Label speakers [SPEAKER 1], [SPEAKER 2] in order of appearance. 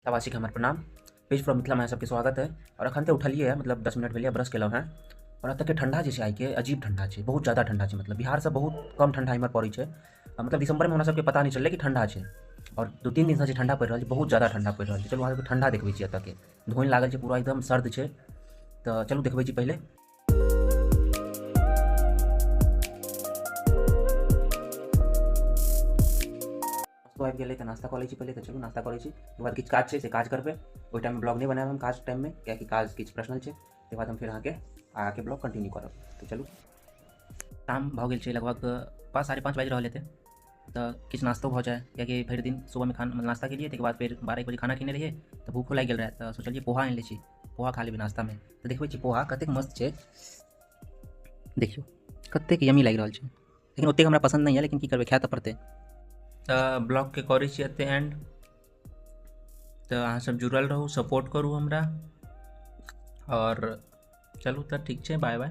[SPEAKER 1] मिथिलावासीके हमर प्रणाम। Page from Mithila में सबके स्वागत है। और अखन तो उठलिए है, मतलब 10 मिनट भेलिए ब्रश केलहुँ हैं। और एतऽ के ठंडा जे छै आइके अजीब ठंडा छै, बहुत ज़्यादा ठंडा छै। मतलब बिहारसँ बहुत कम ठंडा इम्हर पड़ै छै। मतलब दिसंबरमे हमरा सबके पता नहि चललै कि ठंडा छै। और 2-3 दिनसँ जे ठंडा पड़ि रहल छै, बहुत ज़्यादा ठंडा पड़ि रहल छै। चलू अहाँ सबके ठंडा देखबै छी। एतऽके धोनि लागल छै, पूरा एकदम सर्द छै। तऽ चलू देखबै छी पहिले। आबि गेलै तऽ नास्ता कऽ लै छी पहिले। तऽ चलू नास्ता करै छी, ओकर बाद किछु काज छै से काज करबै। ओहि टाइममे ब्लॉग नहि बनायब हम काज टाइममे, कियाकि काज किछु पर्सनल छै। ताहिके बाद हम फेर अहाँके आगाके ब्लॉग कंटिन्यू करब। तऽ चलू शाम भऽ गेल छै, लगभग 5 साढ़े 5 बाजि रहल हेतै। तऽ किछु नाश्तो भऽ जाए, कियाकि भरि दिन सुबहमे खाना नाश्ता केलियै, ताहिके बाद फेर 12-1 बजे खाना खेने रहियै, तऽ भूखो लागि गेल रहै। तऽ सोचलियै पोहा आनि लै छी, पोहा खा लेबै नाश्तामे। तऽ देखबै छी पोहा कतेक मस्त छै, देखियौ कतेक यमी लागि रहल छै। लेकिन ओतेक हमरा पसन्द नहि यऽ, लेकिन की करबै, खाय तऽ पड़तै।
[SPEAKER 2] तऽ ब्लॉगके करै छी एते एंड। तऽ अहाँ सब जुड़ल रहू, सपोर्ट करू हमरा। और चलू तऽ ठीक छै, बाय बाय।